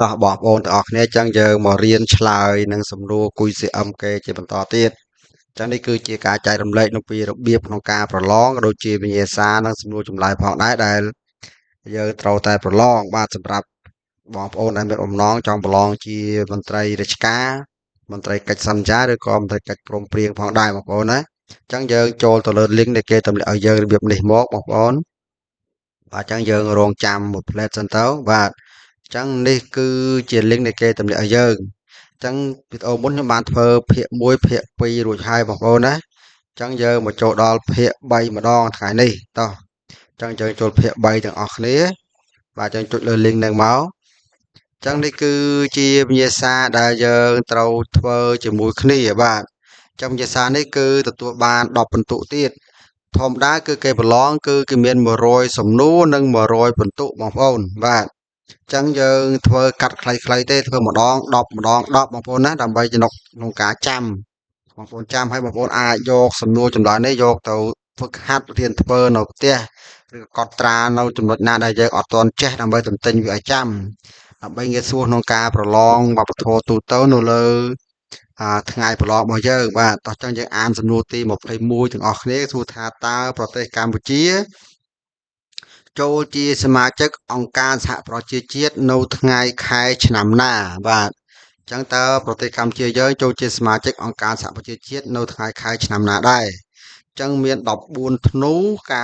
តោះបងប្អូនទាំងអស់គ្នាចឹងយើងមករៀនឆ្លើយនឹងសំណួរ QCM គេជាបន្តទៀតចឹងនេះគឺជាការចែករំលែកនៅពីរបៀបក្នុងការប្រឡងក៏ដូចជាវិញ្ញាសានិងសំណួរចម្លើយផងដែរដែលយើងត្រូវតែប្រឡងបាទសម្រាប់បងប្អូនដែលមានបំណងចង់ប្រឡងជាមន្ត្រីរាជការមន្ត្រីកិច្ចសន្យាឬក៏មន្ត្រីកិច្ចព្រមព្រៀងផងដែរបងប្អូនណាចឹងយើងចូលទៅលើ link ដែលគេទម្លាក់ឲ្យយើងរបៀបនេះមកបងប្អូនបាទចឹងយើងរងចាំមួយផ្លែតសិនទៅបាទចឹងនេះគឺជា link ដែលគេទម្លាក់ឲ្យយើងចឹងវីដេអូមុនខ្ញុំបានធ្វើភាគ1ភាគ2រួចហើយបងប្អូនណាចឹងយើងមកចូលដល់ភាគ3ម្ដងថ្ងៃនេះតោះចឹងយើងចូលភាគ3ទាំងអស់គ្នាបាទចឹងចុចលើ link ហ្នឹងមកចឹងនេះគឺជាវិញ្ញាសាដែលយើងត្រូវធ្វើជាមួយគ្នាបាទចឹងវិញ្ញាសានេះគឺទទួលបាន10ពិន្ទុទៀតធម្មតាគឺគេប្រឡងគឺគេមាន100សំណួរនិង100ពិន្ទុបងប្អូនបាទចឹងយើងធ្វើកាត់ខ្លីៗទេធ្វើម្ដង10ម្ដង10បងប្អូនណាដើម្បីចំណុកក្នុងការចាំបងប្អូនចាំឲ្យបងប្អូនអាចយកសំណួរចម្លើយនេះយកទៅហ្វឹកហាត់រៀនធ្វើនៅផ្ទះឬក៏កត់ត្រានៅចំណុចណាដែលយើងអត់ទាន់ចេះដើម្បីទន្ទិញវាឲ្យចាំដើម្បីងាយស្រួលក្នុងការប្រឡងវប្បធម៌ទូទៅនៅលើថ្ងៃប្រឡងរបស់យើងបាទតោះចឹងយើងអានសំណួរទី21ទាំងអស់គ្នាសួរថាតើប្រទេសកម្ពុជាចូលជាសមាជិកអង្គការសហប្រជាជាតិនៅថ្ងៃខែឆ្នាំណាបាទអញ្ចឹងតើប្រទេសកម្ពុជាយើងចូលជាសមាជិកអង្គការសហប្រជាជាតិនៅថ្ងៃខែឆ្នាំណាដែរអញ្ចឹងមាន14ធ្នូ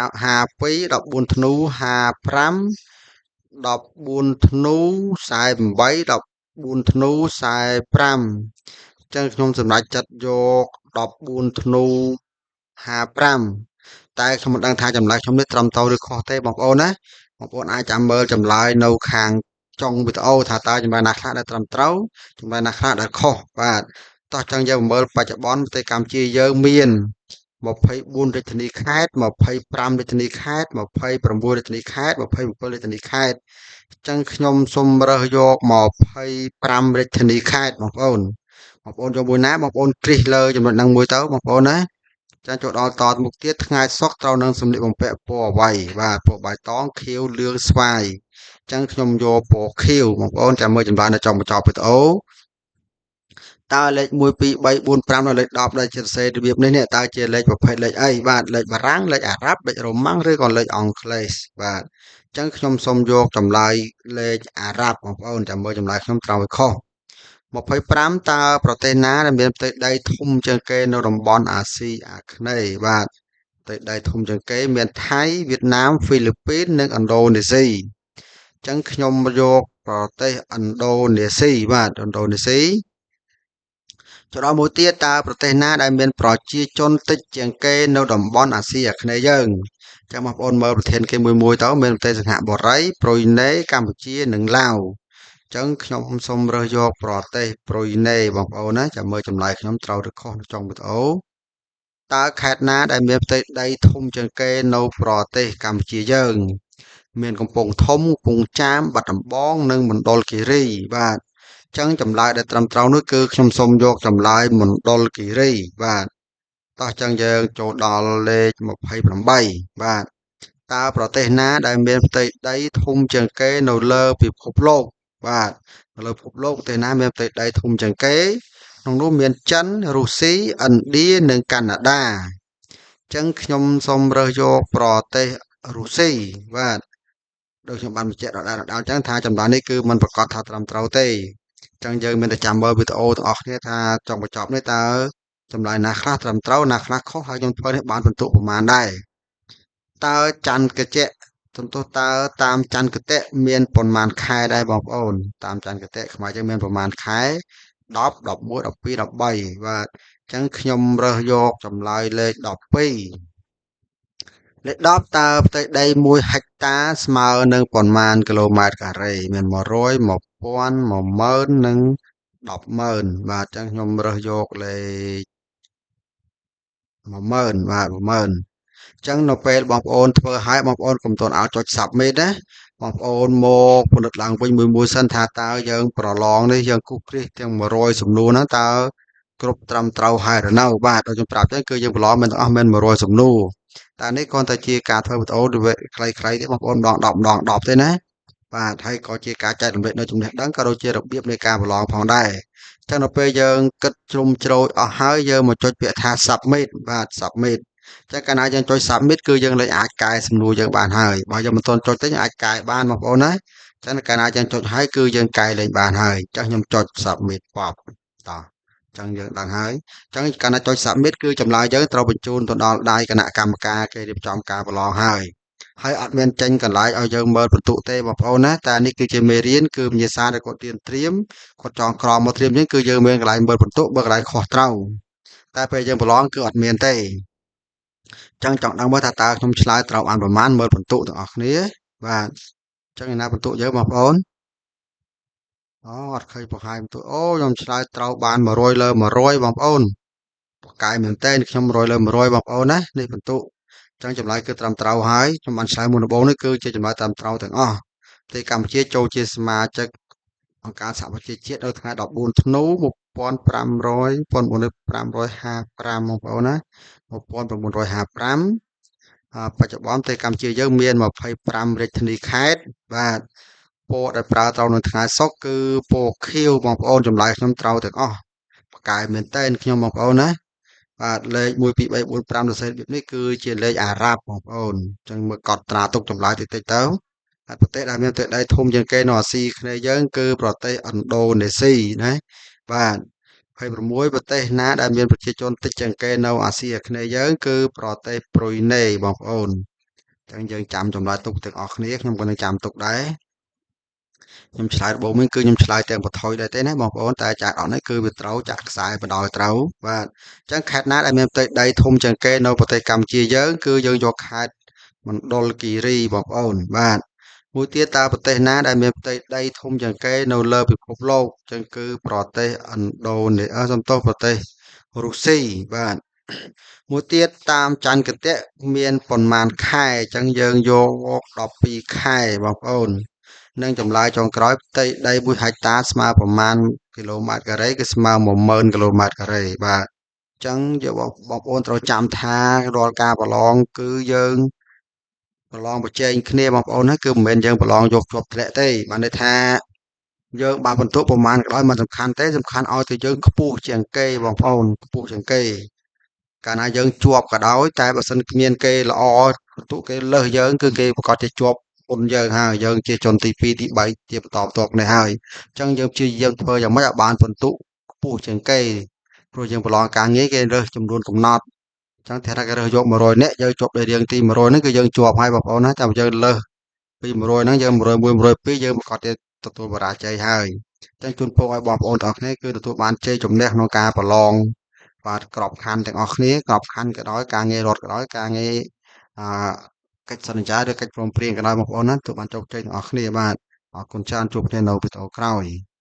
52 14ធ្នូ55 14ធ្នូ48 14ធ្នូ45អញ្ចឹងខ្ញុំសម្រេចចិត្តយក14ធ្នូ55តែខ្ញុំមិនដឹងថាចម្លើយខ្ញុំនេះត្រឹមត្រូវឬខុសទេបងប្អូនណាបងប្អូនអាចចាំមើលចម្លើយនៅខាងចុងវីដេអូថាតើចម្លើយណាខ្លះដែលត្រឹមត្រូវចម្លើយណាខ្លះដែលខុសបាទតោះចឹងយើងមើលបច្ចុប្បន្នប្រទេសកម្ពុជាយើងមាន24រាជធានីខេត្ត25រាជធានីខេត្ត26រាជធានីខេត្ត27រាជធានីខេត្តអញ្ចឹងខ្ញុំសូមរើសយក25រាជធានីខេត្តបងប្អូនបងប្អូនយកមួយណាបងប្អូនគ្រីសលើចំណុចហ្នឹងមួយទៅបងប្អូនណាចាចូលដល់តមុខទៀតថ្ងៃសុក្រត្រូវនឹងសម្លៀកបំពាក់ពណ៌អ្វីបាទពណ៌បៃតងខៀវលឿងស្វាយអញ្ចឹងខ្ញុំយកពណ៌ខៀវបងប្អូនចាំមើលចម្លើយនៅចុងបញ្ចប់វីដេអូតើលេខ1 2 3 4 5ដល់លេខ10ដែលជាសរសេររបៀបនេះនេះតើជាលេខប្រភេទលេខអីបាទលេខបារាំងលេខអារ៉ាប់លេខរ៉ូម៉ាំងឬក៏លេខអង់គ្លេសបាទអញ្ចឹងខ្ញុំសូមយកចម្លើយលេខអារ៉ាប់បងប្អូនចាំមើលចម្លើយខ្ញុំត្រូវឲ្យខុស25តើប្រទេសណាដែលមានផ្ទៃដីធំជាងគេនៅតំបន់អាស៊ីអាគ្នេយ៍បាទផ្ទៃដីធំជាងគេមានថៃវៀតណាមហ្វីលីពីននិងឥណ្ឌូនេស៊ីអញ្ចឹងខ្ញុំយកប្រទេសឥណ្ឌូនេស៊ីបាទឥណ្ឌូនេស៊ីចូលដល់មួយទៀតតើប្រទេសណាដែលមានប្រជាជនតិចជាងគេនៅតំបន់អាស៊ីអាគ្នេយ៍យើងចឹងបងប្អូនមើលប្រធានគេមួយមួយទៅមានប្រទេសសិង្ហបុរីប្រុយណេកម្ពុជានិងឡាវចឹងខ្ញុំសូមរើសយកប្រទេសប្រុយណេបងប្អូនណាចាំមើលចម្លើយខ្ញុំត្រូវឬខុសនៅចុងវីដេអូតើខេត្តណាដែលមានផ្ទៃដីធំជាងគេនៅប្រទេសកម្ពុជាយើងមានកំពង់ធំកំពង់ចាមបាត់ដំបងនិងមណ្ឌលគិរីបាទចឹងចម្លើយដែលត្រឹមត្រូវនោះគឺខ្ញុំសូមយកចម្លើយមណ្ឌលគិរីបាទតោះចឹងយើងចូលដល់លេខ28បាទតើប្រទេសណាដែលមានផ្ទៃដីធំជាងគេនៅលើពិភពលោកបាទនៅលើពិភពលោកប្រទេសណាមានផ្ទៃដីធំជាងគេក្នុងនោះមានចិនរុស្ស៊ីឥណ្ឌានិងកាណាដាចឹងខ្ញុំសូមរើសយកប្រទេសរុស្ស៊ីបាទដូចខ្ញុំបានបញ្ជាក់ដដែលៗចឹងថាចម្លើយនេះគឺមិនប្រកាសថាត្រឹមត្រូវទេចឹងយើងមានតែចាំមើលវីដេអូទាំងអស់គ្នាថាចុងបញ្ចប់នេះតើចម្លើយណាខ្លះត្រឹមត្រូវណាខ្លះខុសហើយខ្ញុំធ្វើនេះបានពិន្ទុប្រមាណដែរតើច័ន្ទកជៈសំទោសតើតាមច័ន្ទគតិមានប៉ុន្មានខែដែរបងប្អូនតាមច័ន្ទគតិខ្មែរយើងមានប្រមាណខែ10 11 12 13បាទអញ្ចឹងខ្ញុំរើសយកចម្លើយលេខ12លេខ10តើផ្ទៃដី1ហិកតាស្មើនឹងប៉ុន្មានគីឡូម៉ែត្រការ៉េមាន100 1000 10000និង100000បាទអញ្ចឹងខ្ញុំរើសយកលេខ10000បាទ10000អញ្ចឹងនៅពេលបងប្អូនធ្វើឲ្យបងប្អូនកុំទាន់ឲ្យចុច submit ណាបងប្អូនមកផលិតឡើងវិញមួយមួយសិនថាតើយើងប្រឡងនេះយើងគូសគ្រីសទាំង100សំណួរហ្នឹងតើគ្រប់ត្រឹមត្រូវហើយឬនៅបាទដូចខ្ញុំប្រាប់ចឹងគឺយើងប្រឡងមិនទាំងអស់មាន100សំណួរតែនេះគ្រាន់តែជាការធ្វើវីដេអូខ្លីៗទេបងប្អូនម្ដង10ម្ដង10ទេណា បាទហើយក៏ជាការចែករំលែកនៅចំណេះដឹងក៏ដូចជារបៀបនៃការប្រឡងផងដែរអញ្ចឹងដល់ពេលយើងគិតជ្រុំជ្រោយអស់ហើយយើងមកចុចពាក្យថា submit បាទ submit ចឹងកាលណាយើងចុច submit គឺយើងលែងអាចកែសំណួរយើងបានហើយបើយើងមិនទាន់ចុចទេយើងអាចកែបានបងប្អូនណាចឹងកាលណាយើងចុចហើយគឺយើងកែលែងបានហើយចឹងខ្ញុំចុច submit ប៉បតោះចឹងយើងដឹងហើយចឹងកាលណាចុច submit គឺចម្លើយយើងត្រូវបញ្ជូនទៅដល់ដៃគណៈកម្មការគេរៀបចំការប្រឡងហើយហើយអត់មានចេញកន្លែងឲ្យយើងមើលបន្ទុកទេបងប្អូនណាតែនេះគឺជាមេរៀនគឺវិញ្ញាសាដែលគាត់ត្រៀមគាត់ចងក្រងមកត្រៀមយើងគឺយើងមានកន្លែងមើលបន្ទុកបើកន្លែងខុសត្រូវតែពេលយើងប្រឡងគឺអត់មានទេចឹងចង់ដឹងមើលថាតើខ្ញុំឆ្លើយត្រូវបានប្រមាណមើលបន្ទុកទាំងអស់គ្នាបាទចឹងឯណាបន្ទុកយើងបងប្អូនអូអត់ឃើញបង្ហាញបន្ទុកអូខ្ញុំឆ្លើយត្រូវបាន100លើ100បងប្អូនបកកាយមែនតើខ្ញុំ100លើ100បងប្អូនណានេះបន្ទុកចឹងចម្លើយគឺត្រឹមត្រូវហើយខ្ញុំបានឆ្លើយមុនដំបូងនេះគឺជាចម្លើយត្រឹមត្រូវទាំងអស់ប្រទេសកម្ពុជាចូលជាសមាជិកអង្គការសហប្រជាជាតិនៅថ្ងៃ14ធ្នូ1500 1555បងប្អូនណា1955បច្ចុប្បន្នប្រទេសកម្ពុជាយើងមាន25រាជធានីខេត្តបាទពណ៌ដែលប្រើត្រូវនៅថ្ងៃសុក្រគឺពណ៌ខៀវបងប្អូនចម្លើយខ្ញុំត្រូវទាំងអស់បកកាយមែនតើខ្ញុំបងប្អូនណាបាទលេខ1 2 3 4 5សរសេររបៀបនេះគឺជាលេខអារ៉ាប់បងប្អូនអញ្ចឹងមើលកត់ត្រាទុកចម្លើយតិចតិចទៅហើយប្រទេសដែលមានផ្ទៃដីធំជាងគេនៅអាស៊ីគ្នាយើងគឺប្រទេសឥណ្ឌូនេស៊ីណាបាទ26ប្រទេសណាដែលមានប្រជាជនតិចជាងគេនៅអាស៊ីអាគ្នេយ៍យើងគឺប្រទេសប្រ៊ុយណេបងប្អូនអញ្ចឹងយើងចាំចម្លើយទុកទាំងអស់គ្នាខ្ញុំក៏នឹងចាំទុកដែរខ្ញុំឆ្លើយដំបូងវិញគឺខ្ញុំឆ្លើយទាំងបថុយដែរទេណាបងប្អូនតែចាក់អត់នេះគឺវាត្រូវចាក់ខ្សែបណ្ដោយត្រូវបាទអញ្ចឹងខេត្តណាដែលមានផ្ទៃដីធំជាងគេនៅប្រទេសកម្ពុជាយើងគឺយើងយកខេត្តមណ្ឌលគិរីបងប្អូនបាទមួយទៀតតើប្រទេសណាដែលមានផ្ទៃដីធំជាងគេនៅលើពិភពលោកអញ្ចឹងគឺប្រទេសឥណ្ឌូនេសំទោសប្រទេសរុស្ស៊ីបាទមួយទៀតតាមចន្ទគតិមានប៉ុន្មានខែអញ្ចឹងយើងយក12ខែបងប្អូននិងចម្លើយចុងក្រោយផ្ទៃដី1ហិកតាស្មើប្រមាណគីឡូម៉ែត្រការ៉េគឺស្មើ10000គីឡូម៉ែត្រការ៉េបាទអញ្ចឹងយកបងប្អូនត្រូវចាំថារាល់ការប្រឡងគឺយើងប្រឡងប្រជែងគ្នាបងប្អូនណាគឺមិនមែនយើងប្រឡងយកជាប់ធ្លាក់ទេបានន័យថាយើងបានបន្ទុកប្រមាណក៏ដោយមិនសំខាន់ទេសំខាន់ឲ្យតែយើងខ្ពស់ជាងគេបងប្អូនខ្ពស់ជាងគេកាលណាយើងជាប់ក៏ដោយតែបើសិនគ្មានគេល្អបន្ទុកគេលើសយើងគឺគេប្រកាសជាជាប់មុនយើងហើយយើងជាជនទី2ទី3ជាបន្តបន្ទាប់នេះហើយអញ្ចឹងយើងព្យាយាមធ្វើយ៉ាងម៉េចឲ្យបានបន្ទុកខ្ពស់ជាងគេព្រោះយើងប្រឡងការងារគេរើសចំនួនកំណត់អញ្ចឹងថាគេរើសយក100នាក់យើងជាប់លេខរៀងទី100ហ្នឹងគឺយើងជាប់ហើយបងប្អូនណាតែយើងលើសពី100ហ្នឹងយើង101 102យើងប្រកាសជាទទួលបរាជ័យហើយអញ្ចឹងជូនពរឲ្យបងប្អូនទាំងអស់គ្នាគឺទទួលបានជ័យជំនះក្នុងការប្រឡងបាទក្របខ័ណ្ឌទាំងអស់គ្នាក្របខ័ណ្ឌក៏ដោយការងាររដ្ឋក៏ដោយការងារអឺកិច្ចសន្យាឬកិច្ចព្រមព្រៀងក៏ដោយបងប្អូនណាទទួលបានជោគជ័យទាំងអស់គ្នាបាទអរគុណច្រើនជួបគ្នានៅវីដេអូក្រោយ។